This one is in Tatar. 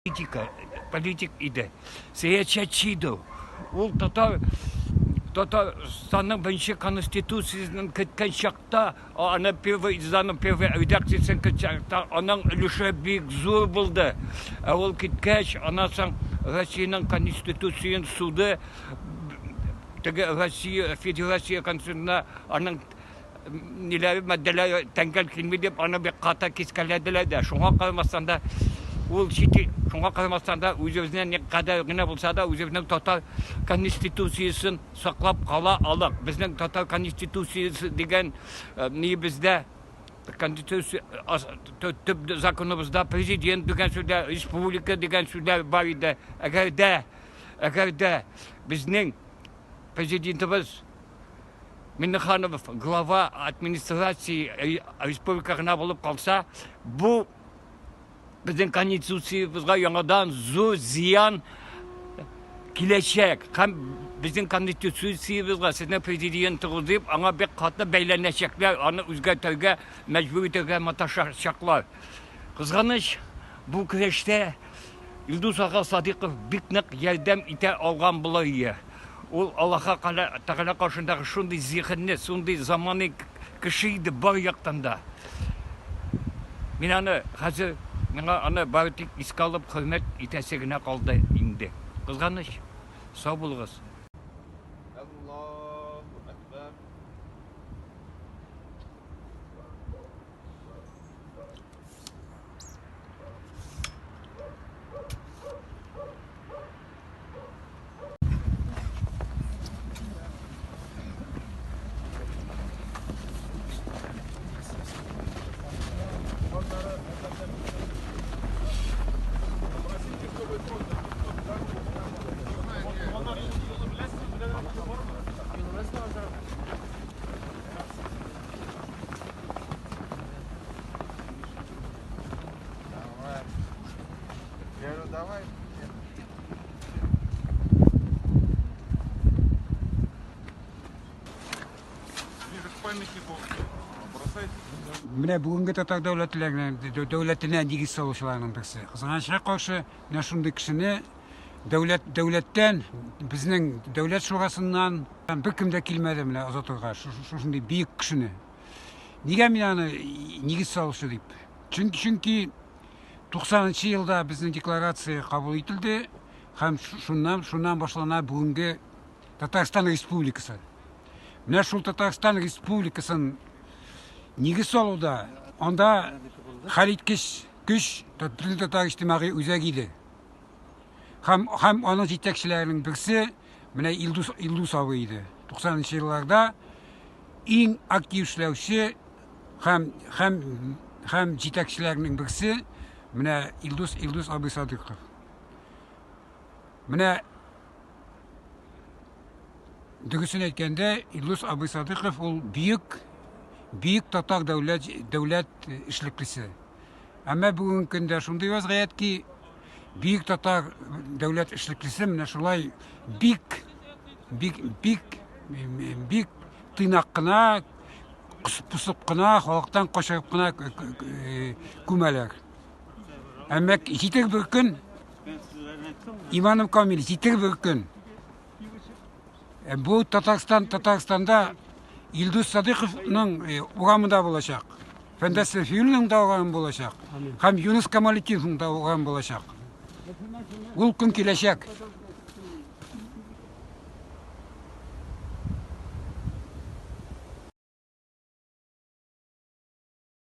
Политика, политик иде. Сәясәтче иде. Ул татар Татарстанның беренче конституциясен керткән чакта, аны первый изданың первый редакциясен керткән чакта, аның өлеше бик зур булды. Ә ул киткәч, аннан соң Россиянең конституциян суды теге Россия Федерация конституциясенә аның ниләре, маддәләре тәңгәл килми дип, аны бик каты кискәләделәр дә. Шуңа карамастан да ул чит шуңа карамастан да үзебезнең никадәр генә булса да үзебезнең татар конституциясен саклап кала алдык. Безнең татар конституциясе дигән ниебездә конституция төп законыбызда президент дигән сүзләр, республика дигән сүзләр бар иде. Әгәр дә әгәр дә безнең президентыбыз Миннеханов глава администрации республика гына булып калса, бу безнең конституциябезгә яңадан зур зыян киләчәк. Һәм безнең конституциябезгә сезнең президентыгыз дип, аңа бик каты бәйләнәчәкләр, аны үзгәртергә мәҗбүр итәргә маташачаклар. Кызганыч, бу көрәштә Илдус ага Садыйков бик нык ярдәм итә алган булыр иде. Ул Аллаһы Тәгалә каршындагы шундый зиһенле, шундый замани кеше иде бар яктан да. Мин аны хәзер миңа аны бары тик искә алып хөрмәт итәсе генә калды инде. Кызганыч. Сау булыгыз. Аллаһу әкбәр. Я говорю, давай. Ближе к памятнику бросайте. Менә бүгенге татар дәүләтләренә, дәүләтенә нигез салучыларның берсе. Кызганычка каршы, менә шундый кешене дәүләт дәүләттән, безнең дәүләт шурасыннан беркем дә килмәде менә озатырга шушындый бөек кешене. Нигә мин аны нигез салучы дип? Чөнки чөнки 90 нчы елда безнең декларация кабул ителде һәм шуннан шуннан башлана бүгенге Татарстан Республикасы. Менә шул Татарстан Республикасын нигез салуда анда хәлиткеч көч Бөтен татар иҗтимагый үзәге иде. Һәм һәм аның җитәкчеләренең берсе менә Илдус Илдус абый иде. 90 нчы елларда иң актив эшләүче һәм һәм һәм җитәкчеләрнең берсе менә Илдус Илдус абый Садыйков. Менә дөресен әйткәндә, Илдус абый Садыйков ул бөек бөек татар дәүләт дәүләт эшлеклесе. Әмма бүгенге көндә шундый вазгыять ки, бөек татар дәүләт эшлеклесе менә шулай бик бик бик бик тыйнак кына, пусып кына, халыктан качырып кына күмәләр. Әмма җитер бер көн, иманым камил, җитер бер көн. Бу Татарстан, Татарстанда Илдус Садыйковның урамында булачак. Фәндәс Сәфиуллинның да урамы булачак. Һәм Юныс Камалетдиновның да урамы булачак. Ул көн киләчәк.